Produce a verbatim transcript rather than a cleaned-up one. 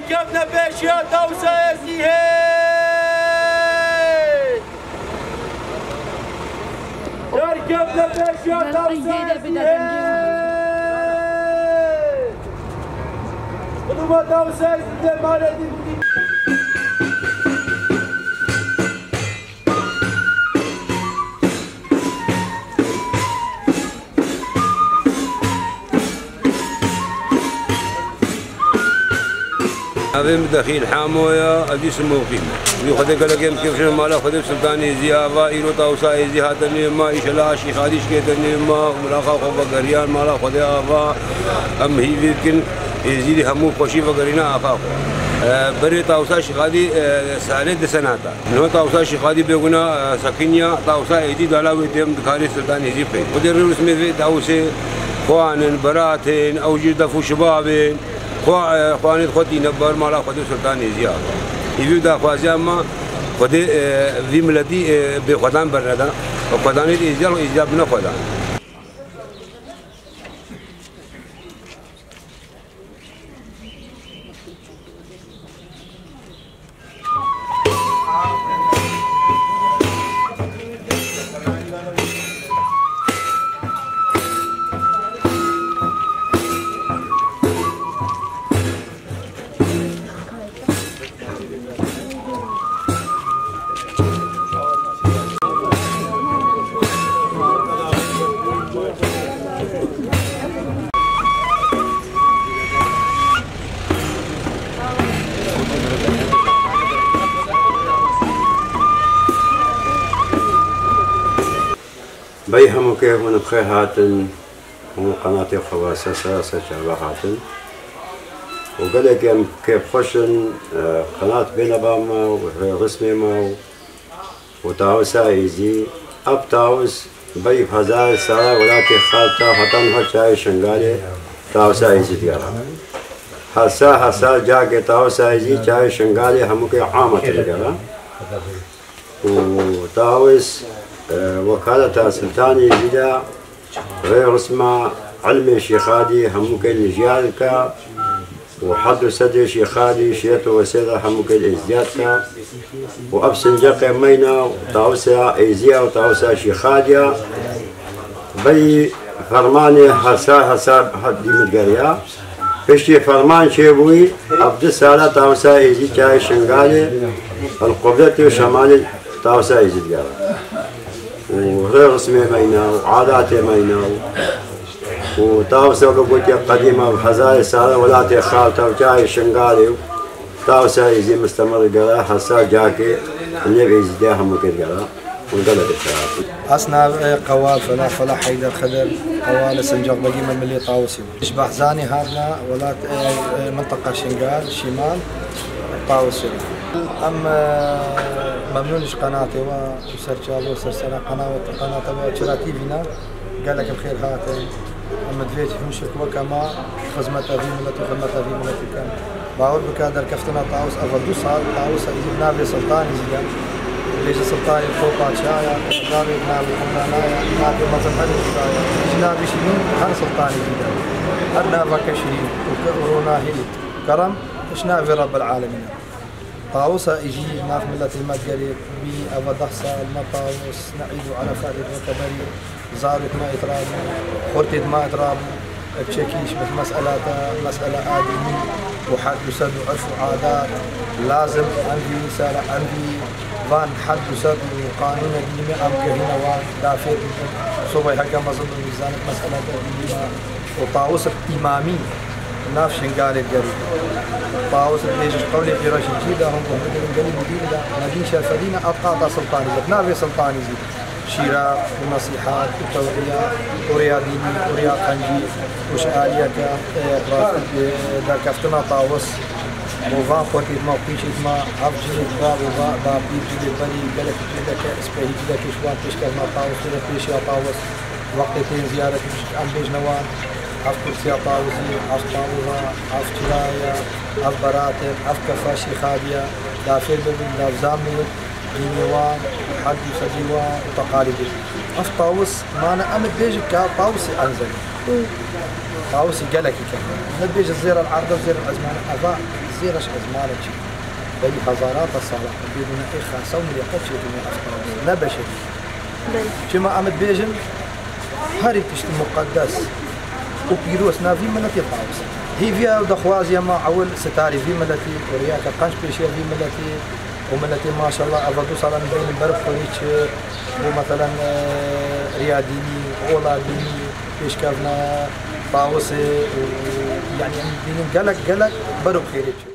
Derkevne pêşiya Tawsa Êzî hê! Derkevne pêşiya Tawsa Êzî hê! Xidma Tawsa Êzî dê malê dî bû. Navê min Dexîl Hamo ya, ez dî Simoqî me. Wî Xwedê gelek em kêfşin mala Xwedê Sultan Êzî ava, îro Tawsa Êzî hate nûyê ma, îşela aşî xadî şikête nûyê ma, û miraxa xwe vegeriyan mala Xwedê ava, em hîvî bikin, Êzî dî hemû xweşî vegerîne axa xwe. E, berê Tawsa Şîxadî, e, salê di senata. Niha Tawsa Şîxadî bêguna, e, sekiniya, Tawsa Êzî dala wê têm dikarê Sultan Êzî bixê. Xwedê rê û rismê vê Tawsê, xwanin, beratên, ew jî def û şibabên, xwa-, e, xwanê xwe tîne ber mala Xwedê Sultan Êzî ya. Îvî daxwaziya me, Xwedê, e, vî miletî, e, bê xwedan berneda. Xwedanê Êzî ya, Êzî ya bine xwedan. Bey hemû kêf hûn bi xêr hatin, hûn qenatê xwe va ser sera ser çava hatin. Û gelek em kêfxweş in, e, qenat bêne ba me û rê û rismê me û, û Tawisa Êzî. Ev Tawis beyî hezar sala welatê xalta heta niha çayê Şingalê Tawisa Êzî digera. Her sal, her sal cakê Tawisa Êzî çayê Şingalê hemûkê ama digera. Û Tawis, e, wekaleta Sultanê Êzî de rê û risma ilmê Şîxadî hemûkê li jiya dike û hed û sedê Şîxadî şîret û wesêta hemûkê li Êzdiya dike û ev sinceqê meyna û Tawisa Êziya û Tawisa Şîxadiya. Berî fermanê hesar hesar hat dî min digeriya. Piştî ferman çêbûyî, ev du sala Tawisa Êzî çayê Şingalê, el qubletê û şemalê Tawisa Êzî digera. Û rê rismê meyna û adatê meyna û, û Tawisa ku gotiye qedîma bi hezarê sala welatê xalta û çayê Şingalê û Tawisa Êzî mistemir digera, hesar cakê nêv Êzîdiya hemûkê digera. Hûn gelek bi xêr hatin. Ez navê Qewal Felah, Felah Heyder Xedir, Qewal Sincax Begî me milê Tawusî. Ji Behzanê hatine welat, e, e, minteqa Şingal, Şîmal, Tawusî. Em, e, memnûn ji qenatê we û serçavê û sersera qenawet-, qenata we Çira T V ne. Gelek bi xêr hatin. Em divê hûn şik weke me xizmeta vî milet û xizmeta vî miletî bikin. Bawer bike, derkeftina Tawus, ev du sal Tawusa Êzî bi navê Sultanê Êzî de. Dibêje Sultanê xwe padşah ya, navê, navê Mevlana ya, navê mezin her Êzîda ya. Ji navê şirîn her Sultanê Êzî de. Her naveke şirîn û ke-, û ronahî, kerem, ji navê Rebbil Alemîn e. Tawusa Êzî nav miletê me digerê, bî eva deh sal, ne Tawus, ne Îd û Erefatê dibete berî. Zarok me êt rabû, xortêt me êt rabû, bi çekîş, bi mesela te, mesela a dînî û hed û sed û urf û adat, lazim em vî sera, em vî van hed û sed û qanûnê dînî me em gehîne wan, da fêr bikin. Sobay heke mezin bû, zanik mesela te dînî me û Tawus îmamî nav Şingalê gerî. Tawus bêjin qewlê pêra şincî de hûn guh bigirin, gelî mudîr de, Nedîn Şerfedîn e, ev qata Sultanî de, navê Sultanî zî. Şîra û nesîhat û tewriya û rêya dînî û rêya qencî û ji aliyeke, e, rast, e, derkeftina Tawus û van xortêt me û qîşêt me, ev cinêt bab û va-, bapîr, cinêt berî, gelek cîdeke spehî, cîdeke ji wan pêşkevna Tawus, wê pêşiya Tawus, wextê tên ziyaretê pişt em bêjne wan, ev kursiya Tawusî, ev tawuza, ev çiraye, ev berat in, ev kefa Şîxadî ye, da fêr bibin, da bizanbin. Dînê wan, hed û sedî wan û teqalîdê. Ev Tawus mane, em ê bêjin ka Tawusê Enzelî. Tawusî gelekî kevn. Ne dibêje zêr el erde û zêr el ezmane. Eva zêr eş ezmane çi. Belî hezarata sala. Bêdûne ê xersa û milî qet çêdûne ev tawus. Ne beşerî. Belê. Çima em dibêjin herî tiştî muqeddes û pîroz navî miletî tawus. Hîviya û daxwaziya ma ewil sitarî vî miletî û riyake qenc pêşiya vî miletî û miletî maşallah eva du salan beynin ber xurî çi bû meselen, e, riya dînî, ola dînî, pêşkevna tawusê û yani em dibînin gelek gelek ber û xêrê çi.